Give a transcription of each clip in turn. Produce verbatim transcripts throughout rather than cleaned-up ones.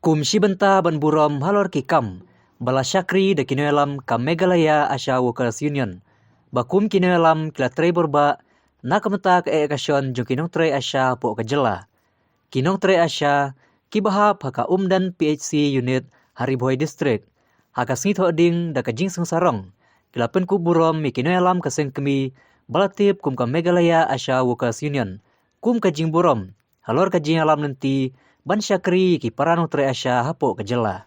Kum shi bynta ban burom halor ki kam ba la shakri da ki nongïalam ka Meghalaya ASHA Workers Union, ba kum ki nongïalam ki la trei borbah na ka bynta ka eh ka shon jong ki nongtrei ASHA hapoh ka jylla. Ki nongtrei ASHA kiba hap ha ka Umden P H C unit ha Ri Bhoi District, ha ka sngi Thohdieng da ka jingsngew sarong, ki la pynkup burom ïa ki nongïalam ka seng kmie ba la tip kum ka Meghalaya ASHA Workers Union, kum ka jingburom halor ka jingïalam lynti ban shakri ïa ki para nongtrei ASHA hapoh ka jylla.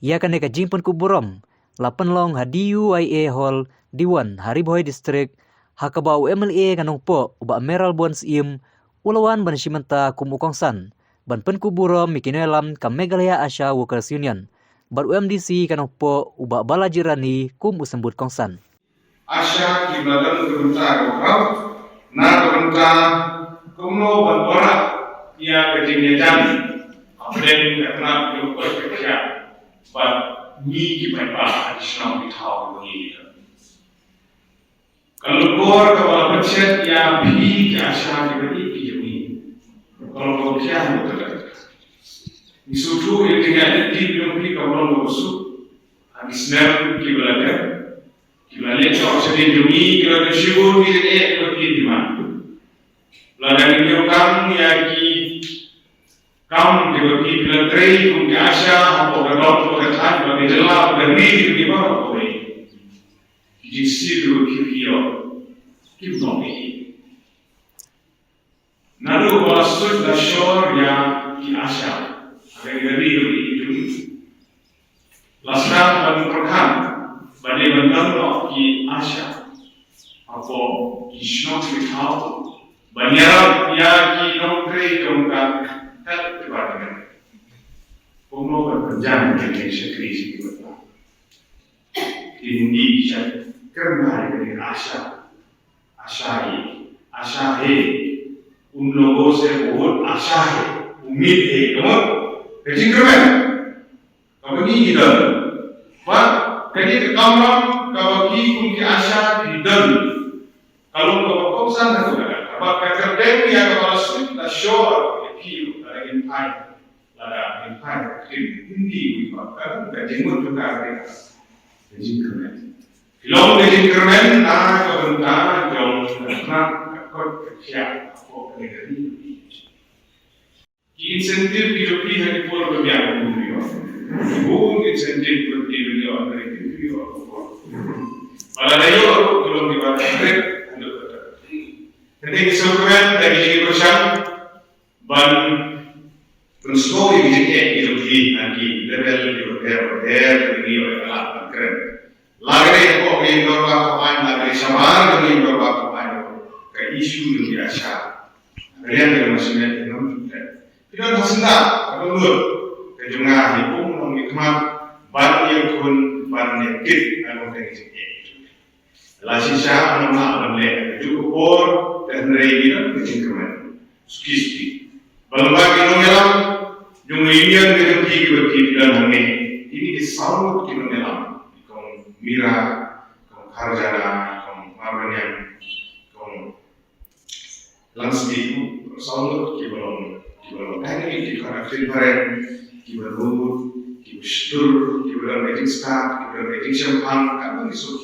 Ïa kane ka jingpynkup burom la pynlong ha D U I A Hall, Diwon, ha Ri Bhoi District, ha kaba u M L A ka Nongpoh, u Bah Mayralborn Syiem, u la wan ban shim bynta kum u kongsan ban pynkup burom ïa ki nongïalam ka Meghalaya ASHA Workers Union, bad u M D C ka Nongpoh, u Bah Balajied Rani, kum u symbud kongsan. ASHA ki la don ka bynta kaba khraw na ka bynta kumno ban wanrah ïa ka jingïajan hapdeng ka tnat jong ka koit ka khiah bad ngi ki paidbah ha ki shnong ki thaw kiba ngi ïa. Ka lukor kaba la pynshet ïa phi ki ASHA kiba ïeit ki jong ngi, ka long kaba khia ha ka tnat. Ngi sngewthuh ïa ka jingïaid lynti jong phi kaba long kaba suk ha ki snem kiba la dep. Ki la leh shong shadien jong ngi, ki la don shibun ki jingeh kiba phi demand. Lada ngi ïoh tang ïa ki kam kiba phi la trei kum ki ASHA hapoh ka dong, hapoh ka thaiñ, hapoh ka jylla, hapoh ka ri jong ngi baroh kawei, ki jingsiew kiba phi ïoh kim long ei. Naduh ba la suid la shor ïa ki ASHA ha ka ri ka ri jong ngi, la sdang ban pyrkhat ba dei ban don noh ki ASHA hapoh ki shnong ki thaw ban ïarap ïa ki nongtrei jong ka health department. Kumno ban pynjah ïa ki shakri sha ki bynta. Ki Hindi ki shah kren bha ïa kane ASHA. ASHA hi, ASHA hai, उन लोगों से बहुत आशा है, उम्मीद है, ka mut? Ka jingkyrmen kaba ngi ngi don. Bad kane ka kamram kaba phi kum ki ASHA phi don, ka long kaba kongsan ha kaba, bad ka kyrteng ïa kaba la suid la shor ïa phi, lada ngin phai, lada ngin phai ka ktien Hindi, wi, bad ka, ka jingmut jong ka, ka jingkyrmen. Long ka jingkyrmen na ka bynta jong ka tnat, ka koit ka khiah hapoh kane ka ri. Ki incentive ki jong phi ha ki por ba biang, ki bun ki incentive ba phi ïoh, ba phi ïoh. Ba lada ïoh ruh ki long kiba kret. Kata ki sngewkmen da ki jingpyrshang ban pynsngew ïa ki jingeh ki jong phi na ki level kiba pher bapher, kiba ngi ïoh ïa ka lad ban kren. La ka dei hapoh ka ïing dorbar thaw aiñ, la ka dei shabar jong ka ïing dorbar thaw aiñ, ka issue jong ki ASHA. Ka liang ka jong ka shnong ka jong ka. Phi don ha syndah, ka don lut. Ka jong nga hi kum u nongmihkhmat ban ïakhun, ban ïakit na ka bynta ka jingeh. La shisha ngam lah ban leh ha kajuh ka por, te hynrei ngi don ka jingkyrmen. Suki suki. Ba lyngba ki nongïalam jong ka union ka jong phi kiba phi don hangne, kine ki saw ngut ki nongïalam, kong Mira, kong Kharjana, kong Marbaniang, kong Langsmith, saw ngut kiba long, kiba long dynamic, kiba khana pynparen, kiba nud, kiba shtur, kiba don ka jingstad, kiba don ka jingshemphang, ka long ki saw